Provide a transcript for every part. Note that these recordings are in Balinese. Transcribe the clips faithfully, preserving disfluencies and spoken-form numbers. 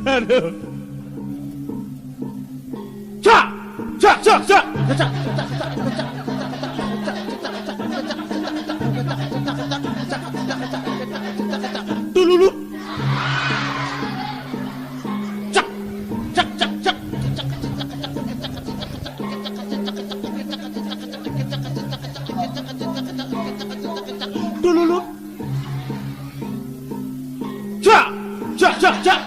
Aduh. Cak! Cak, cak, cak! Tululu. Cak! Cak, cak, cak! Tululu. Cak! Cak, cak, cak!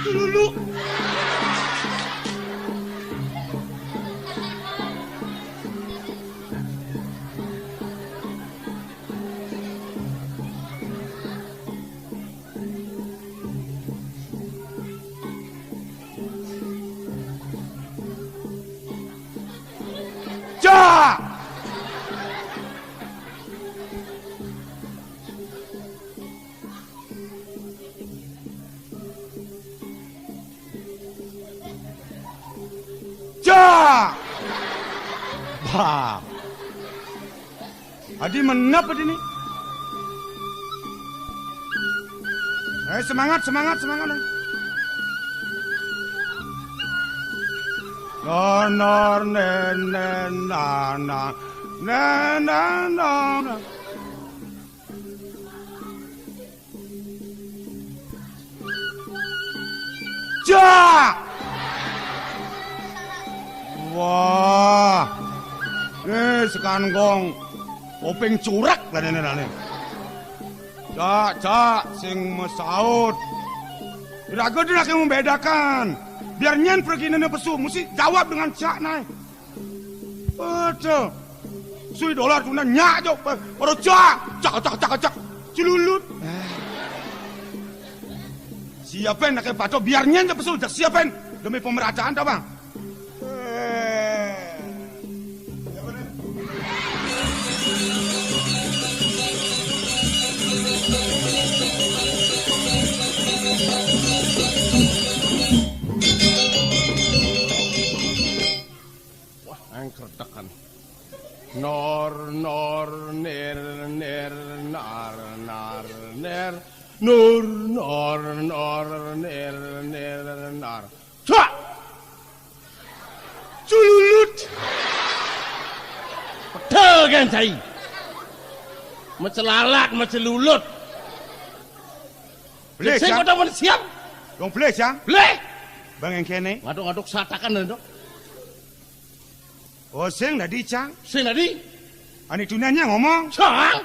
Tululu. Cak! Cak! Bah. Adi menep adi ni. Eh, semangat, semangat, semangat, eh. Nor, nor, nen, nen, na, na. Nen, nen, na, na. Cak! Wah. Nih, sekan gong. Kuping curak lah ini, lah ini. Cak, cak, sing mesaut. Raga dia lagi membedakan. Biar nyen pergi nene pesu, mesti jawab dengan cak, nai. Aduh. Sui dolar tuna nyak jo. Baru cak, cak, cak, cak, cak. Cilulut. Siapin nak pato biar nyen pesu, siapin. Demi pemerataan, tau, Bang. Eh. Wah, angker tekan. Nor, nor, nir, nir, nar, nar, nir. Nur, nor, nor, nir, nir, nar. Cak! Cululut. Pedel kan, cai. Mecelalat, mecelulut. Boleh, sing Cang? Kau dah siap? Dong boleh, Cang? Boleh. Bang yang kene. Ngaduk-ngaduk satakan, dong. Oh, sing dadi, Cang. Sing dadi? Ani tunanya ngomong. Cang.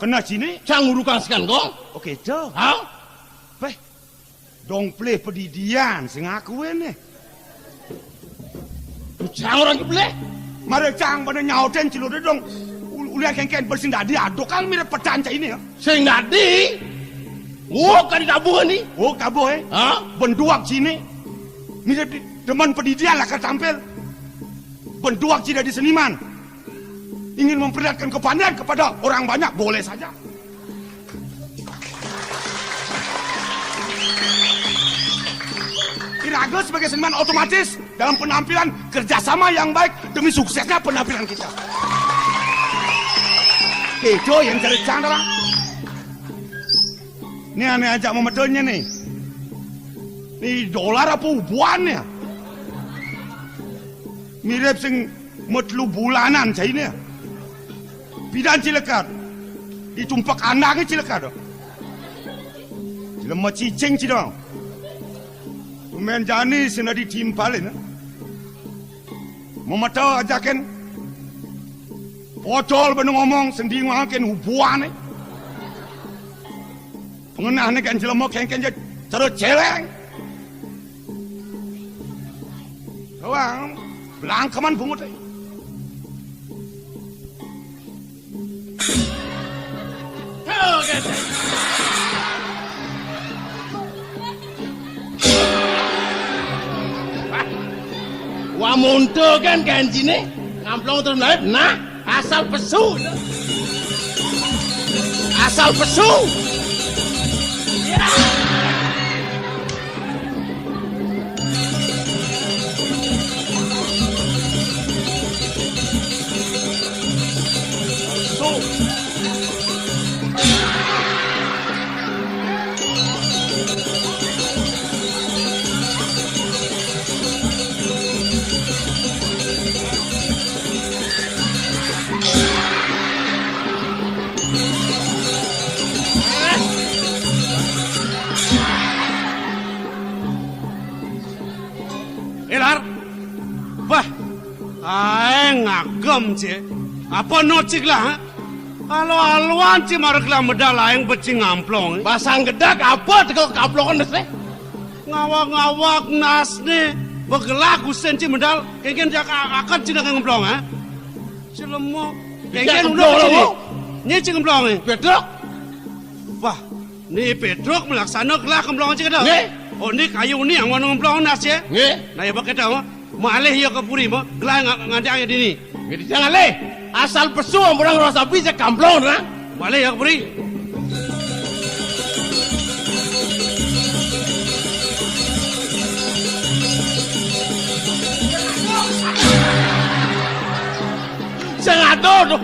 Kena sini. Cang urukang sekan gong. Oke, tuh. Hah? Peh. Dong pleh pedidian sing aku ini. Cang orang ke pleh. Mare Cang pada nyauten cilode dong. Ul-, ulian kengken bersing dadi aduk kan mirip pedan cak ini ya. Sing dadi. Oh, kan di tabungan ni. Oh, kaboh, eh. Hah? Benduak sini. Mirip di-, demen pedidian lah ketampil. Benduak sini di seniman. Ingin memperlihatkan kepandaian kepada orang banyak, boleh saja. Iraga sebagai seniman otomatis dalam penampilan kerjasama yang baik demi suksesnya penampilan kita. Itu yang cari Cang, Bang. Ni ane ajak memetelnya ni. Ni dolar apa ubuan ni? Mirip sing metelu bulanan caine. Pidan cilekat. Ditumpak andange cilekat. Cilema cicing cidong. Tumen jani sing dadi timpalin. Memeta ajaken. Pocol benda ngomong sendiri ngangken ubuane. Pengenah ni kan jelema kengken je terus celeng. Kawang, belangkeman bungut ai. Wah, monto kan ganjine, ngamplong terus melayu. Nah, asal pesu. Asal pesu. Ya. Ci. Apa not ci gelah, ha? Alo-aloan ci mara gelah medal aéng becing ngamplong. Pasang gedak apa teka kamplongan dese? Ngawag-ngawag nasné begelah gusten ci medal, kéngkén jak a-, akan ci nak ngemplong, ha? Ci lemo. Kéngkén udah ci. Nyé ci ngemplong, eh. Pedok. Wah, ni Pedok melaksana gelah kemplong ci kada. Nggih. Oh, ni kayu ni anggon ngemplong nas ya. Nggih. Nah, ya bekéto, malih ya ke puri, mo. Gelah nga-, ngandang ya dini. Nggih, dijang alih. Asal pesu ampun rasa bisa kamplong, nah. Malih ya ke puri. Sing ado to.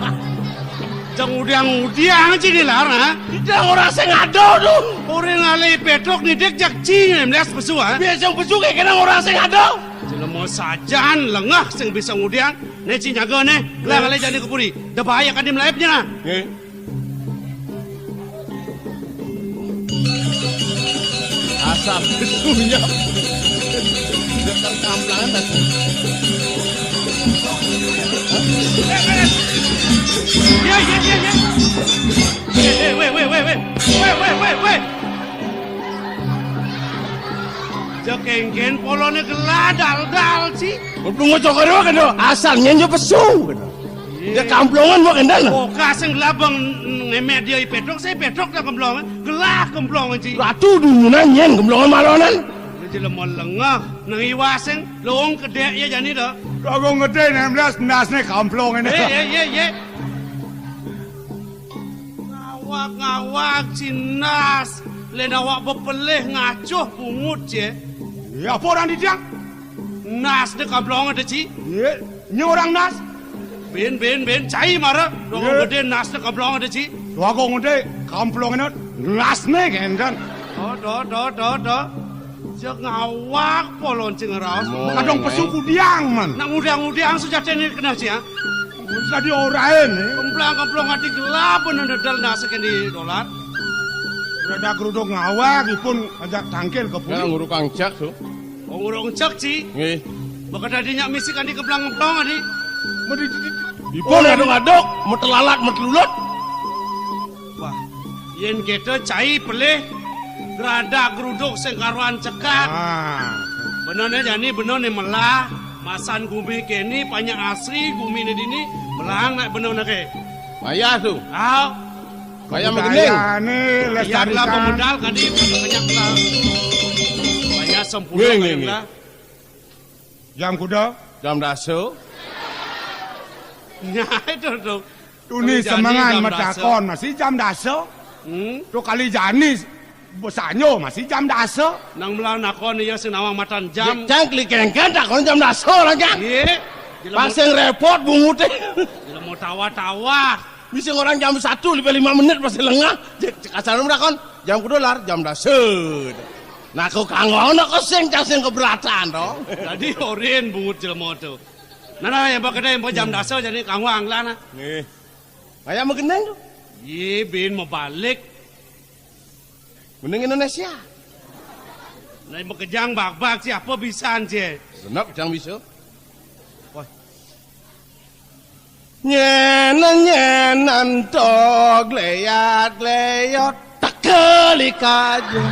Jang udiang-udiang ci ni lar, ha? Tidak orang sing ado to. Orang alih Pedok ni dik jak ci ni melias pesu, ha? Biasa pesu kayak kena orang sing ado. Jelema sajan lengah sing bisa ngudiang. Né ci nyaga né. Lah alih jani ke puri. Da bahaya kan di melaipnya. Nggih. Asal itunya. Dekat kamplangan tadi. Ya, ya, ya, ya. Eh, eh, weh, weh, weh, weh. Weh, weh, weh, weh. Jek kéngkén poloné gelah dal-dal ci. Bungut cokor kena asal nyén yo pesu kena. Iya. Dia kamplongan mau kendal. Oka sing gelah bang ngemek dia i Pedok, saya Pedok dah kamplongan. Gelah kamplongan ci. Ratu dunyunan nyén kamplongan malonan. Ini jelema lengah, nang iwah sing lung kedek ya jani dah. Lung kedek enam belas, enam belas nih kamplongan. Iya, iya, iya, iya. Ngawag-ngawag ci nas, lén awak bepelih ngacuh bungut ci. Ya, apa orang didiang? Nas dek kamplong ada ci. Iya, nya orang nas. Bin, bin, bin, cai mara. Dogong gedé nas dek kamplong ada ci. Dogong gedé kamplong ada nas né kénten. Do, do, do, do, do. Cek ngawag polon ci ngeraos. Kadang pesu kudiang, man. Nak ngudiang-ngudiang sujatiné kena ci, ya. Wis tadi orain, ya. Kemplang-kemplong ati gelap, bener dedal nasik ini dolar. Rada geruduk ngawag, ipun ajak tangkil ke puri. Ya, nguruk angcak, so. Oh, nguruk angcak, ci. Nggih. Bakal tadi nyak misi kan di kemplang-kemplong, adi. Ipun ngaduk-ngaduk, metelalak, metelulut. Wah, yén kéto cai pelih, gradak gruduk sing karuan cekak. Ah. Bener né jani, bener né melah, masan gumi kéné, panjak asri gumi né dini, melahang nak bener né ké. Payah to. Ah. Payah magending. Budaya né lestarikan. Payah lah pemodal kadi, banyak lah. Payah sempurna. Nggih, nggih, nggih. Jam kuda? Jam dasa. Nya, itu to. Tuni semengan matakon, masih jam dasa. Hmm? To kali jani besanyo, masih jam dasa. Nang melah nakon iya sing nawang matan jam. Cang klikengken takon jam dasa lah, Cang. Iya. Pas sing repot bunguté. Jelema tawah-tawah. Misi orang jam satu lebih lima menit masih lengah. Cek, cek kasar takon, jam kuda lar, jam dasa. Nah, kok kanggo ana kesing, cang sing keberatan to. Dadi orin bungut jelema to. Nah, nah, yang pakai yang jam dasa jadi kanggo anglan, nah. Nggih. Kayak magending to. Yé, bin mabalik. Mending Indonesia. Nah, makejang bagbag siapa bisan, Cé? Genep jang bisa. Wah. Nyén-nyénan to gléyat-gléyot, tekel i kaja.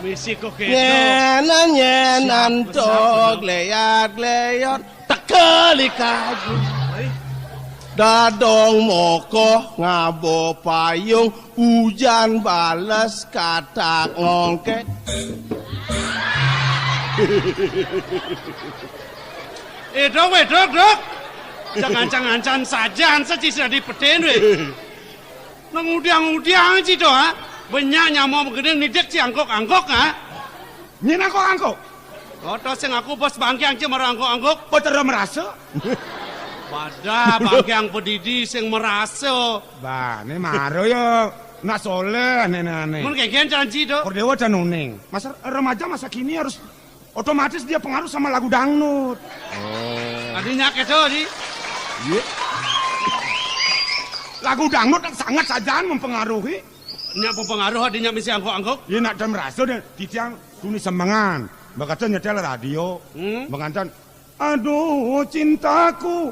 Misi kok kéto. Nyén-nyénan to gléyat-gléyot, tekel i kaja. Dadong mokoh ngaba payung, ujan bales katak ngongkek. Eh, Dok, wéh, Dok, Dok. Jangan-jangan sajan seci sudah dipetin, wéh. Nang udiang-udiang ci to, ha? Banyak nyamuk gedé nidik ci angkok-angkok, ha? Nyén angkok-angkok? Oh, to sing aku bos bangkiang ci mara angkok-angkok. Betara merasa? Pada bangkiang pedidi sing merasa. Bah, né mara ya nak soleh, né, né, né. Mun kéngkén janji to. Kor Déwa dan Nuning. Masa remaja masa kini harus otomatis dia pengaruh sama lagu dangdut. Oh. Adinya kéto, di. Iya. Lagu dangdut sangat saja mempengaruhi. Nya berpengaruh adinya misi angkok-angkok. Iya, nak dan merasa deh, titiang tuni semengan. Bakatnya nyetel radio. Hmm? Mengantan, "Aduh cintaku,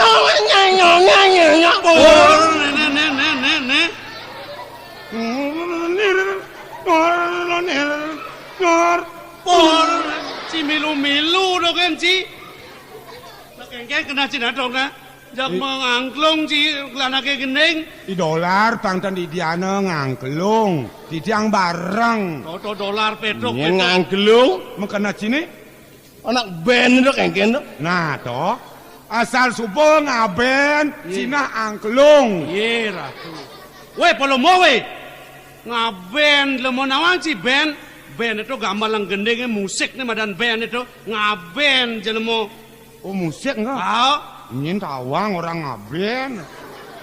Aduh, nyanyok, nyanyok. Oh, nek, nek, nek, nek, nek, nek. Nir, nor, nir, nor. Oh, ci milu-milu dong kan, ci. Nek engke kena ci nadong, nah. Jak mengangklung, ci, lanake gending. I Dolar pang ten didiana ngangklung. Didiang bareng. Toto Dolar petruk, yen petruk. Ngangklung, mengkena cini. Anak band itu kengken tuh. Nah, toh. Asal subuh ngaben, iya. Cina angklung. Iya, Ratu. Weh, polomo, weh. Ngaben, lemo nawang ci band. Band itu gamelan gendinge musik nih, madan band itu. Ngaben, jelemo. Oh, musik enggak? Ah. Nyen tawang orang ngaben.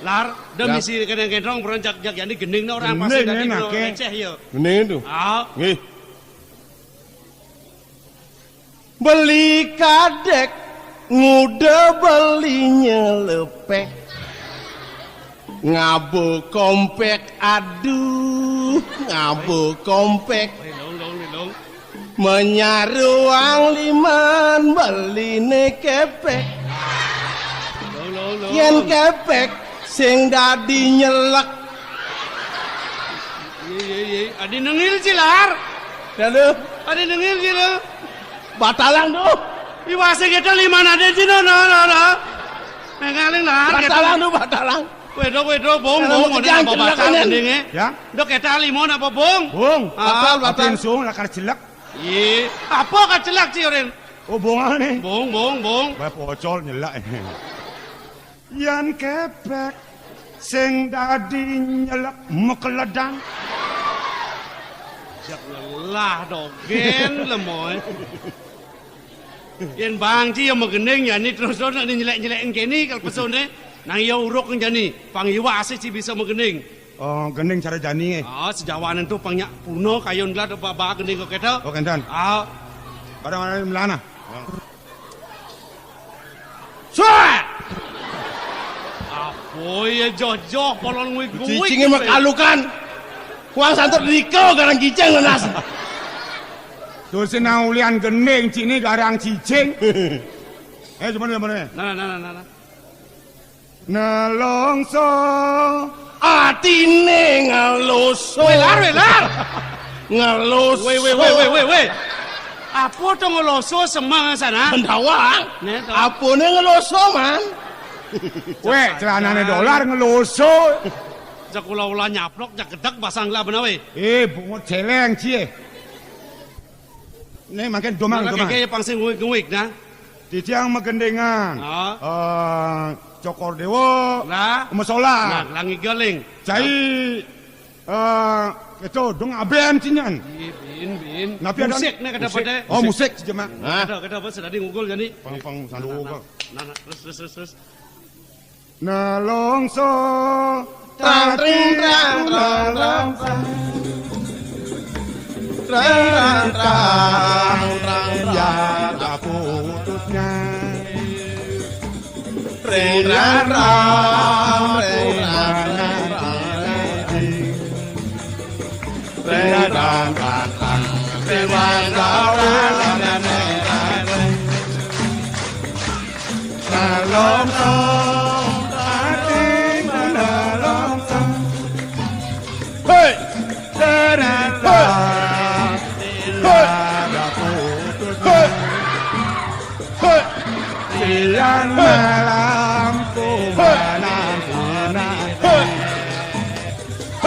Lar, da ya. Misi kene kendrong, beronjak jak yani gending nih orang pasti gending, tadi gending, bro, ake. Receh ya. Gending itu. Ah. Nggih. Beli kadek, nguda beli nyelepek. Ngabo kompek, aduh, ngabo kompek. Rilung, lung, rilung. Menyaruang liman beline kepek. Lung, lung, lung. Yen kepek, sing dadi nyelek. Iya, iya, iya. Adi nengil, Cilar. Lalu? Adi nengil, Cilar. Batalang tuh. Iwase kita lima nade, Cino, no, no, no. Nengaling, Lar. Batalang tuh, batalang. Wedok, wedok, bong, bong, ngene apa batal gendinge? Ya. Ndok keta limo napa, bong? Bong. Ah. Batal, batal. Apen sung lakar jelek. Iya. Apa kajelek, Ci, Orin? Oh, bongane. Bong, bong, bong. Bae pocol nyelak. Yan kepek sing dadi nyelek mekeledan. Jak lelah dogen lemoy. Yen Bang Ci ya megening ya ni terus-terus nek nyelek-nyelek kene kalau pesone nang ya uruk jani pang iwak asih ci bisa megening. Oh, gending cara jani, eh. Ah, sejawanan tuh pang nyak puno kayun glad ba, ba gending kok ketok. Oh, kenten. Ah. Barang-barang melana. Suwe! Apa ya jojoh kolon nguik-nguik. Cicinge mekalukan. Kuang santur diko garang cicing nenas. Terus nang ulian gending cini garang cicing. Eh, cuman, cuman. Nah, nah, nah, nah, nah. Nelongso. Atine ngeloso. Welar, welar. Ngeloso. Weh, weh, weh, weh, weh, weh. Apa to ngeloso semang sana? Bendawang. Nek to. Apane ngeloso, Man? Weh, celanane dolar ngeloso. Jak ula-ula nyaplok, jak gedeg pasang lah bener, weh. Eh, bungut celeng, cie. Nih, makin domang, domang. Kayak pang sing nguik-nguik, nah. Titiang magendengan. Ah. Eh, Cokor Dewa. Lah. Mesola. Nah, langi galing. Cai, eh, itu dong aben cinyan. Iya, bin, bin. Napi ada musik nih kada musik. Pada. Oh, musik si Jemak. Nah. Kada, kada apa, sedadi ngugul jani. Pang, pang, sandu nah, nah, ugul. Nah, nah, terus, terus, terus, terus. Nelongso. Tang, tring, tang, tang, tang, tang. Tring, tang, tang, tang, ya, tak putusnya. Tring, tang, tang, tring, tang, tang, tring. Tring, tang, tang, tang, tring, tang, tang, tring. Nalong song, ating manalong song. Hei! Ternyata tidak putus. Hei! Hei! Siang malam ku menanti-nanti. Hei!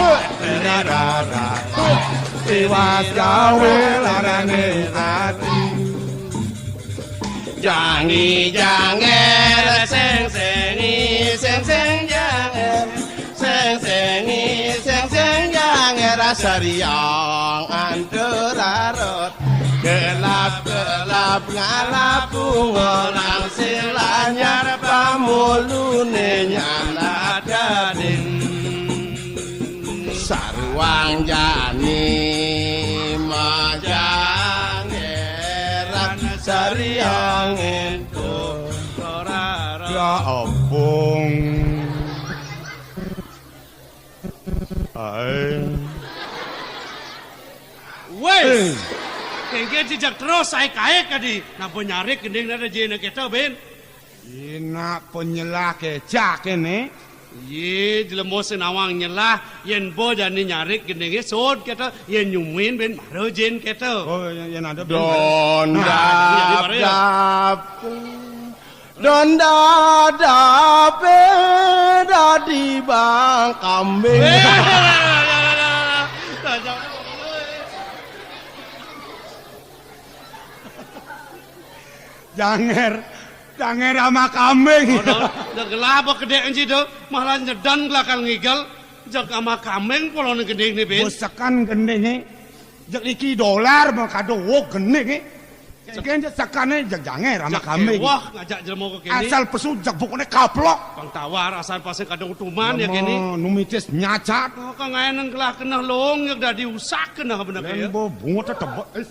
Hei! Tidak ada tiwas gawe larane ati. Jangi janger, seng sengi, seng seng janger, seng sengi, seng seng janger. Riang antararot, gelap-gelap ngalap bunga, nang sing lanyar pamulune nyana dadin. Saruang jani majangeran, sariang ento. Ya opung. Ae. Wis. Eh. Kengke jejak terus sae kae kadi. Napa nyarik gending nada jene keto, Ben? Ina penyelah kecak kene. Ye, jelema sing nawang nyelah, yen bo jani nyarik gendinge sud keto, yen nyumuin ben mara jin keto. Oh, yen, yen ada ben. Don Nah, jadi mara ya. Dap dap. Don dadape dadi bang kambing. Eh, Janger, janger ama kambing. Oh, dah, dah gelah apa kedek nji tu? Malah nyedan gelakal ngigel. Jak ama kambing polone gending ni, Ben. Besekan gending ni. Jak iki dolar mah kado wok gending ni. Kengke je sekane jak janger ama kambing. Wah, ngajak jelema ke kene. Asal pesu jak bukune kaplok. Pang tawar asal pasang kadang utuman ya kene. Numitis nyacat. Oh, kang ae nang gelah keneh long ya dadi usak keneh bener ya. Bo bungut tebek. Eh.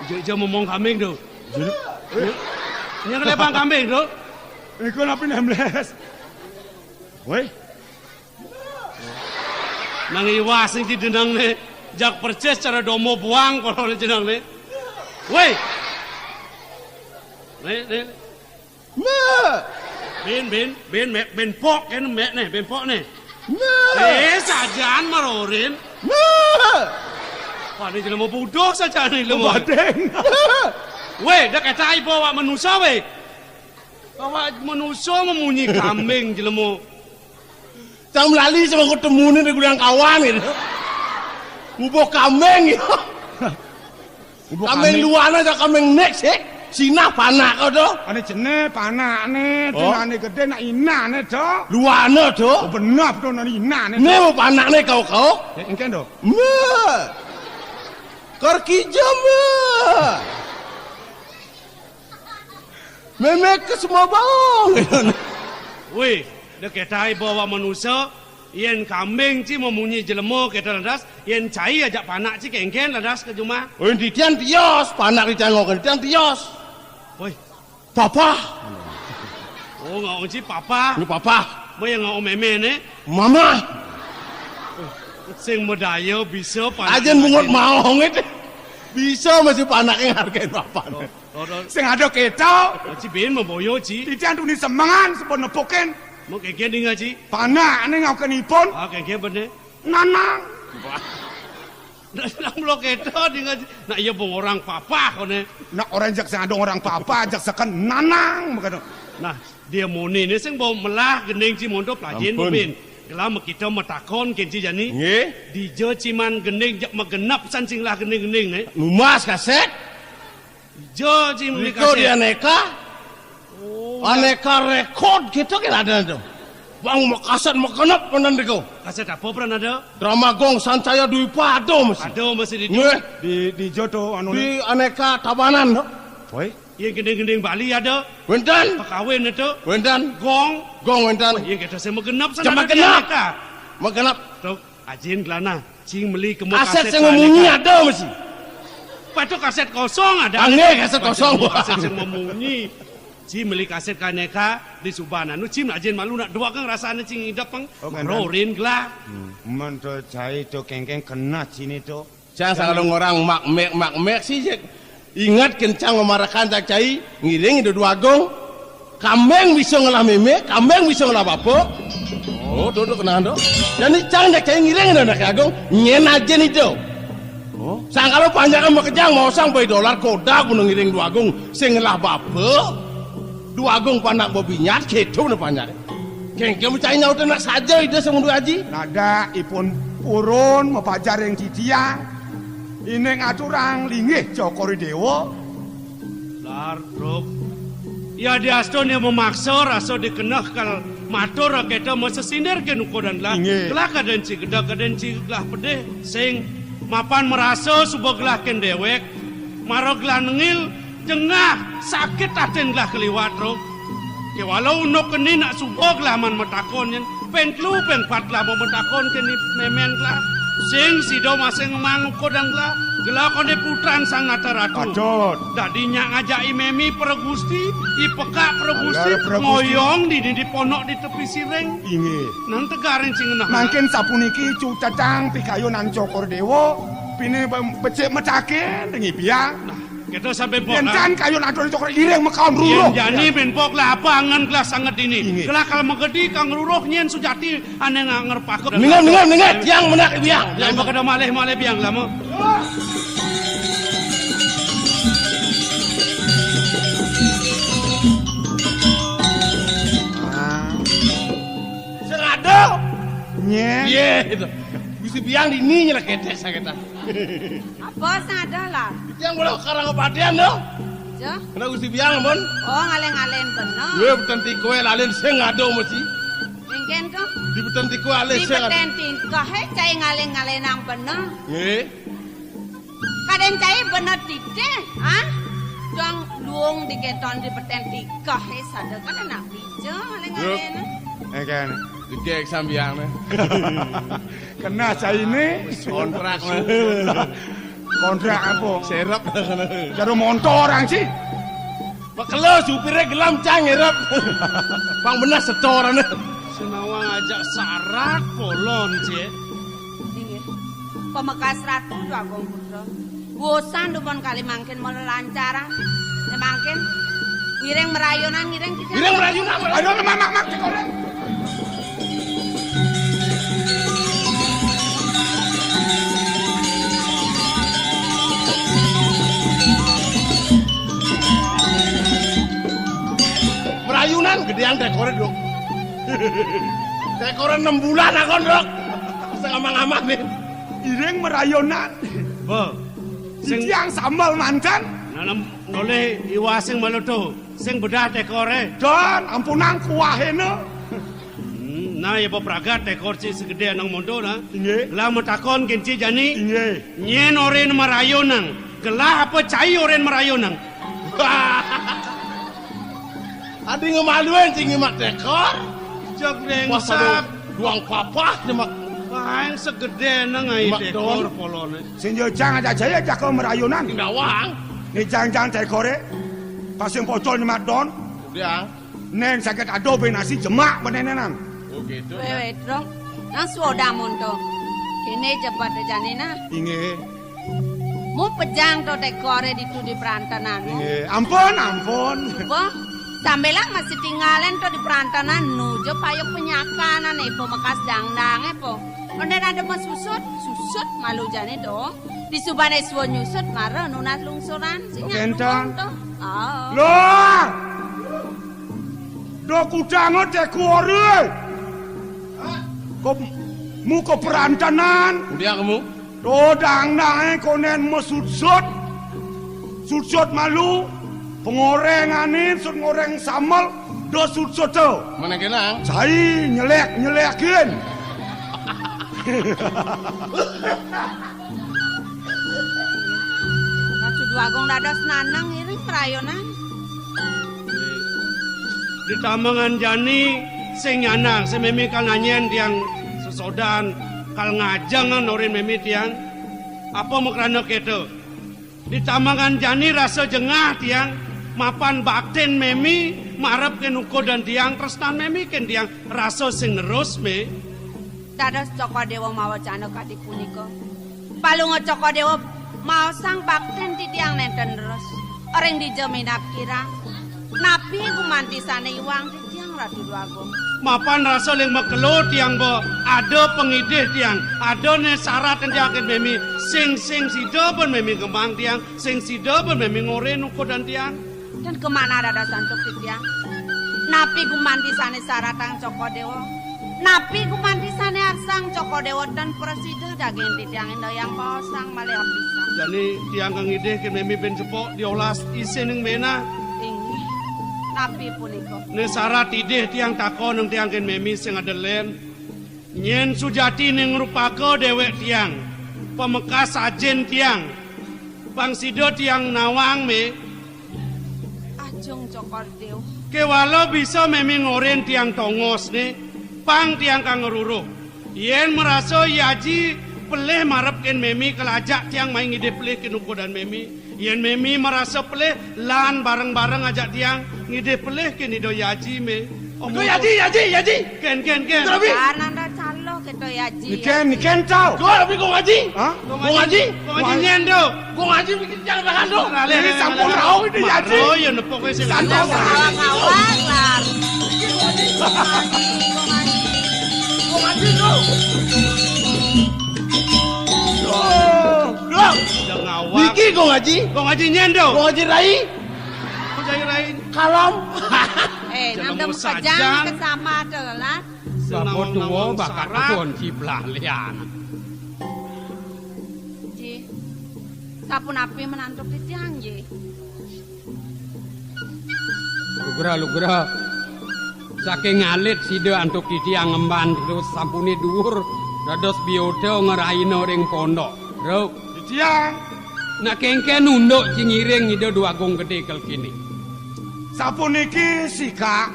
Je, je ngomong kambing tu. Jadi, eh. Yang kelebang kambing tu. Iku napi nembles? Woi. Nang iwas sing didenang ne. Jak percis cara domo buang kalau jenang ne. Woi. Ne, ne. Mek. Bin, bin, bin, mek, bin pok kan mek ne, bin pok ne. Mek. Eh, sajan marorin. Mek. Wah, ni jelema bodoh saja ni jelema. Badeng. Weh, dak eta ibu awak manusia weh. Awak manusia memunyi kambing jelema. Cang melali sama aku temune di gudang kawan gitu. Bubuh kambing gitu. Bubuh kambing kambing. Luar aja kambing next eh. Sinah panak kau tu. Ane jene panak ne, oh. Ane gede nak inah ne tu. Luar ne tu. Oh, benar tu nak inah ne. Ne mau panak ne kau kau. Ya, engken tu. Me. Kor kijam me. Memek ke semua bang. Weh, dak eta ibu awak manusia, yen kambing ci memunyi jelema keta lantas, yen cai ajak panak ci kengken lantas ke jumah. Oh, titian tios, panak dicangok titian tios. Woi. Papa. Oh, ngau ci papa. Ni papa. Mau yang ngau meme ne? Mama. Sing medaya bisa panak. Ajen bungut mau ngit. Bisa masih panak yang hargain papa. Oh. Sing ada keto. Ci bin memboyo ci. Titian tuni semengan sebut nepukin. Mau kengken dinga ci. Panak ane ngaukenipun. Ah, kengken bener. Nanang. Nanang lo keto dinga ci. Nak iya bong orang papah kone. Nak orang jak sing ada orang papah, jak seken nanang begitu. Nah, dia moni ni sing bau melah gending ci monto pelajin. Ampun. Bubin. Gelam kita metakon kenci jani. Nggih. Dija ciman gending jak megenap san sing lah gending-gending ne. Numas kaset. Jo, Jim, di Riko di kaset. Aneka. Oh, aneka rekod gitu kan ada tu. Bang, mau kaset mau kenep konan Riko. Kaset apa pernah ada? Drama Gong Sancaya Dwi Pado masih. Ada masih di Nggih. Di, di Jodo anu Di ni. Aneka Tabanan tu. Woi. Yang gending-gending Bali ada. Wenten. Pakawin itu. Wenten. Gong. Gong wenten. Yang kita saya megenap sana Cuma ada di genap. Aneka. Megenap. Tu, ajin gelana. Cing meli kemo Aset kaset sing ka memunyi aneka. Ada mesti. Patu kaset kosong ada. Angge kaset kosong. Kaset sing memunyi. Cing meli kaset ka aneka di Subang anu cing ajin malu nak dua kang rasane cing idep pang. Oh, kan, kan. Rorin gelah. Hmm. Mantap cai tu kengkeng kena cini tu. Cang selalu ngorang mak mek mak mek sih. Ingat kencang memarakan cak cai, ngiring itu dua gong. Kambing bisa ngelah meme, kambing bisa ngelah bapa. Oh, duduk kenal tu. Jadi cang cak cai ngiring itu anak agung, nyen aja itu. Oh, sang kalau panjang sama kejang mau sang bayi dolar kodak guna ngiring dua gong, sing ngelah bapa. Dua gong panak bobinyat, gitu na panjang. Kengke mencai nyaut anak saja ida semundu aji. Nada ipun purun mapajar ring titiang. Ining aturang linggih Cokor Dewa. Lar, Rup. Ya diastun ya memaksa rasa dikeneh kal Matur kéto masesinir kén ukudan gelah. Inggih. Gelah kadén ci gedeg, kadén ci gelah pedih. Sing mapan marasa suba gelah kén déwék, mara gelah nengil, jengah sakit atin gelah kaliwat, Ruk. Kéwala unduk keni nak suba gelah man matakon nyén, ping telu, ping pat gelah mamatakon kén ni mémén gelah. Sing sida masih ngemang ukudan gelah, gelah kondé putran Sang Nata Ratu. Patut. Dadi nyak ngajak i mémé para gusti, i pekak para gusti, para gusti, ngoyong dini di ponok di tepi siring. Inggih. Nang tegarin sing ngenah. Mangkin sapuniki cutetang pikayunan Cokor Déwa, pinih be-, becik metakin ring biang. Nah, kéto sampai pok. Yén tan kayun atur Cokor iring makaon ruruh. Yén jani ben pok lah apa angan gelah sanget dini. Inggih. Gelah kal magedi kang ruruh nyén sujati ané nga-, ngerpaka. Ningeh, ningeh, ningeh, tiang menak biang. Tiang bakal malih-malih biang lama. Sing ada. Nyén. Yé, itu. Gusti biang dini nyelek ketek sakit. Apa sing ada lah? Tiang bola karang padén to. Ja. Kena Gusti biang, Mon. Oh, ngalén-ngalén bener. Wé, beten tikoh lalin sing ada mesti. Engkén to? Di beten tikoh alih. Di sing ada. Beten tikoh, hé, cai ngalén-ngalénang bener. Nggih. Kadén cai bener titih, ha? Dong luung diketon di beten tikoh, hé, sada kan anak bija, ngalén-ngalén. Yuk. Engkén. Digek sambiang né. Kena cai né. Kontrak. Kontrak apa? Serep. Jero montor orang sih. Makelo supiré gelam cang ngerep. Pang bener setorané. Senawang ajak sarat polon, Cik. Inggih. Pamekas Ratu Déwa Agung Putra. Wusan dumun kali mangkin mula lancaran. Né mangkin ngiring merayunan, ngiring kita. Ngiring merayunan. Aduh, mak, mak, mak, cek orang. Merayunan gedéan tekoré, Dok. Tekoré enam bulan akon, Dok. Setengah amah-amah né. Iring merayunan. Bo. Sing tiang sambel manten. Nanem nolih iwah sing malutu. Sing bedah tekoré. Don, ampunang kuahé né. Hmm, nah, ya, bepragat tekor ci segedé nang monto, nah. Inggih. Lah matakon kén ci jani. Inggih. Nyén orén marayunang. Gelah apa cai orén marayunang? Adi ngemaluin ci ngimak tekor. Jog dengsak. Duang papah nyemak. Paling segedé nang ai tekor poloné. Sing jejang aja jaya jaga merayunan. Sing dawang. Né jang-jang tekoré. Pas sing pocol nyemak don. Udah. Nén sakit adoh bé nasi jemak benénénan. Oh, gitu. Wéh, wéh, Dong. Nang suoda monto. Kéné jebet jani nah. Inggih. Mu pejang to tekoré ditu di perantenan. Inggih. Ampun, ampun. Apa? Sambilang masih tingalin to di perantenan nuju payuk penyakanan, ibu mekas dangdangé, po. Ondén ada mesusut, susut malu jani to. Disubané suwa nyusut mara nunas lungsuran. Sing kénten. Nunun to. Oh. Lah. Do kudang tekoré. Kok mu keperantenan? Udah kamu. Do dangdangé konén mesutsut. Sutsut malu. Pengoréngané, sut ngoréng sambel. Do sutsut to. Mana kenang? Cai nyelek-nyelekin. Ratu Déwa Agung dados nanang iring prayonan. Di tamengan jani sing nyanang, sing mémé kal nganyen tiang sesodan, kal ngajengan orén mémé tiang. Apa makrana kéto? Di tamengan jani rasa jengah tiang, mapan baktin mémé, marep kén ukudan tiang, tresnan mémé kén tiang, rasa sing nerus, mé. Dados Cokor Déwa mawacana kadi punika. Palungguh Cokor Déwa maosang baktin titiang nénten leres. Ring dija minab kirang. Napi gumanti sané iwang titiang, Ratu Déwa Agung? Mapan rasa ling makelo tiang ba ada pangidih tiang, ada né sarat tiang kén mémé, sing sing sida ban mémé ngembang tiang, sing sida ban mémé ngoréng ukudan tiang. Tan kemana dados antuk titiang? Napi gumanti sané saratang Cokor Déwa? Napi gumanti sané arsang Cokor Déwa tan prasida daging titiang indayang baosang malih apisan? Jani tiang kang idih kén mémé bin sepok diolas isining ménah. Inggih. Napi punika? Né sarat idih tiang takonang tiang kén mémé sing ada lén. Nyén sujatiné ngrupaka déwék tiang, pamekas ajin tiang, pang sida tiang nawang mé. Ajeng Cokor Déwa. Kéwala bisa mémé ngorin tiang tongosné, pang tiang kang ngruruh. Yén marasa I Aji pelih marep kén mémé, kal ajak tiang mai ngidih pelih kén ukudan mémé. Yén mémé marasa pelih, lan bareng-bareng ajak tiang ngidih pelih kén Ida I Aji mé. Ko I Aji, I Aji, I Aji. Kén, kén, kén. Kéto, Bi. Nanda caloh kéto I Aji. Ni kén, ni kén, cau. Ko, Bi, Gong Aji. Hah? Gong Aji. Gong Aji nyén to. Gong Aji bikin tiang tahan to. Ini sampun rauh ini, I Aji. Oh, ya nepuk wis. Santos. Ngawang-ngawang, lar. Gong Aji to. Loh, loh. Niki Gong Aji. Gong Aji nyén to. Gong Aji Rai. Gong Aji Rai. Kalem. Eh, nanda mukajang ke sama to, lar. Bapa tua bakal sarat. Tuan ciblah lian. Ji, sapunapi menantu titiang, Ji? Lugra, lugra. Saking alit sida antuk titiang ngemban terus sampuné duur dados biota ngraina ring pondok. Ruk. Titiang. Nak kéngkén unduk ci ngiring Ida Dwagung Gedé kal kéné. Sapuniki sikak.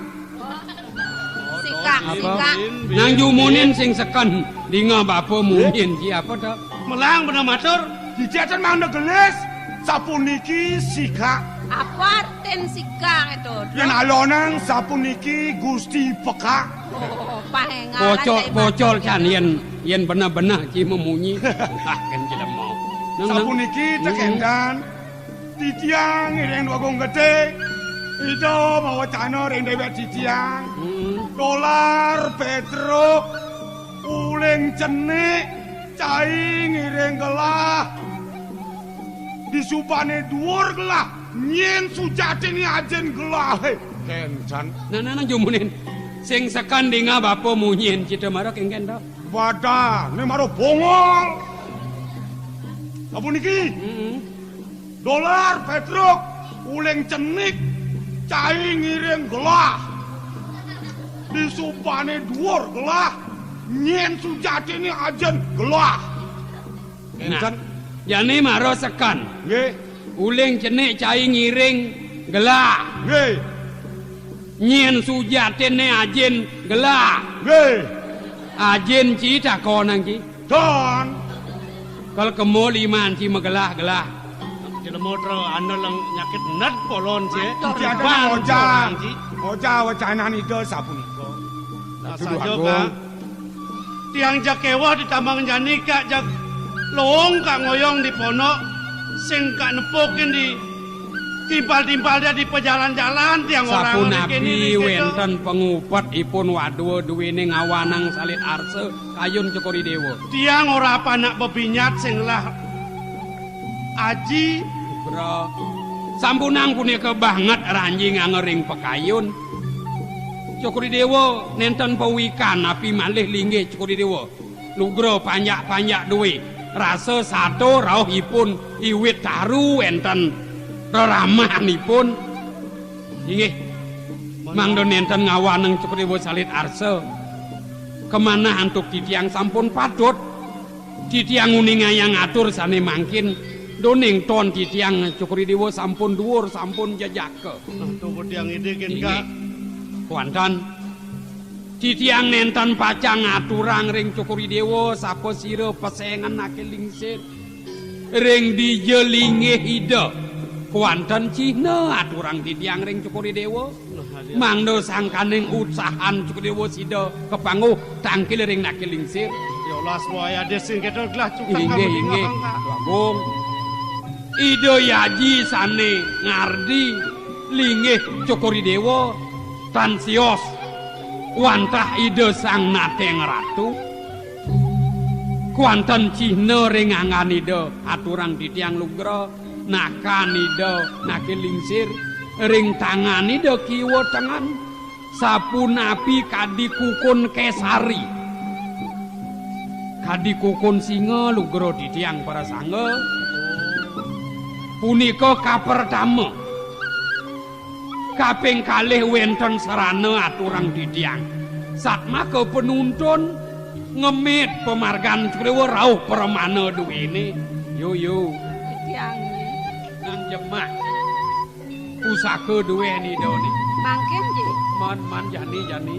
Sikak, apa? Sikak. Nang jumunin sing seken, dingeh bapa munyin, ji apa to? Melang bener matur. Dijajah mangda gelis, sapuniki sikak. Apa artin sikak itu? Yén alonang sapuniki Gusti Pekak. Oh, pahengan. Pocol, pocol can yén, yén bener-bener ci memunyi. Ah, kan jelema. Nang, nang. Sapuniki tekendan. Titiang ngiring Dwagung Gedé, Ida mawacana ring déwék titiang. Mm-mm. Dolar, pétruk, uling cenik, cai ngiring gelah. Disubané duur gelah, nyén sujatiné ajin gelahé. Kénten. Nah, nah, nah, jumunin. Sing seken dingeh bapa munyin, cita mara kéngkén to. Wadah, né mara bongol. Sapuniki. Mm-mm. Dolar, pétruk, uling cenik, cai ngiring gelah. Disubané duur gelah, nyén sujatiné ajin gelah. Nah, kénten. Jani mara seken. Nggih. Uling cenik cai ngiring gelah. Nggih. Nyén sujatiné ajin gelah. Nggih. Ajin ci takonang ci. Don. Kal kemo liman ci magelah-gelah. Jelema tra ana leng nyakit ned polon ci. Aduh. Ci ada ngoja. Ngoja wacanan Ida sapunika. Nah, saja, Kak. Tiang jak kéweh di tambang jani, Kak, jak luung, Kak, ngoyong di pondok, sing, Kak, nepukin di timpal-timpal dia di pajalan-jalan, tiang orang. Sapunapi wénten pangupetipun wadua duéné ngawanang salit arsa kayun Cokor I Déwa. Tiang ora panak bebinyat sing lah Aji. Nugra. Sampunang punika banget ranjing angering pakayun. Cokor I Déwa nénten pawikan napi malih linggih Cokor I Déwa. Nugra panjak-panjak dué. Rasa sato rauh ipun iwit taru wénten reramahanipun. Inggih. Mangda nénten ngawaneng Cokor I Déwa salit arsa. Kamanah antuk titiang sampun patut. Titiang nguningayang atur sané mangkin, duning ton titiang Cokor I Déwa sampun duur, sampun jejaka. Nah, tuh tiang idih kén, Kak. Kuanten. Titiang nénten pacang ngaturang ring Cokor I Déwa, sapasira pesengan aké lingsir. Ring dija linggih Ida. Kuanten cihna aturang titiang ring Cokor I Déwa. Mangda sangkaning utsahan Cokor I Déwa sida kapangguh tangkil ring naké lingsir. Ya Allah, suwaya dés sing kéto gelah cukak. Inggih, inggih. Agung. Ida Aji sané ngardi linggih Cokor I Déwa tan sios wantah Ida Sang Nateng Ratu. Kuanten cihna ring anggan Ida aturang titiang lugra. Nakan Ida naké lingsir ring tangan Ida kiwa tengen, sapunapi kadi kukun kesari. Kadi kukun singa lugra titiang para sangga. Punika kapertama. Kaping kalih wénten sarana aturang titiang. Satmaka penuntun ngemit pamargan Cukriwa rauh pramana duwéné. Yo, yo. Titiang nggih. Nang jemak. Pusaka duwé nidané. Mangkin, Ji. Man, man, jani, jani.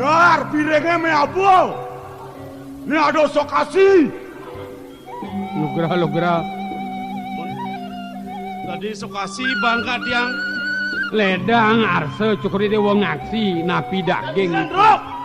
Lar, piringé mé apa? Né ada sokasi. Lugra, lugra. Tadi sokasi bangka tiang. Ledang arsa Cukri Déwa ngaksi napi daging. Sendruk.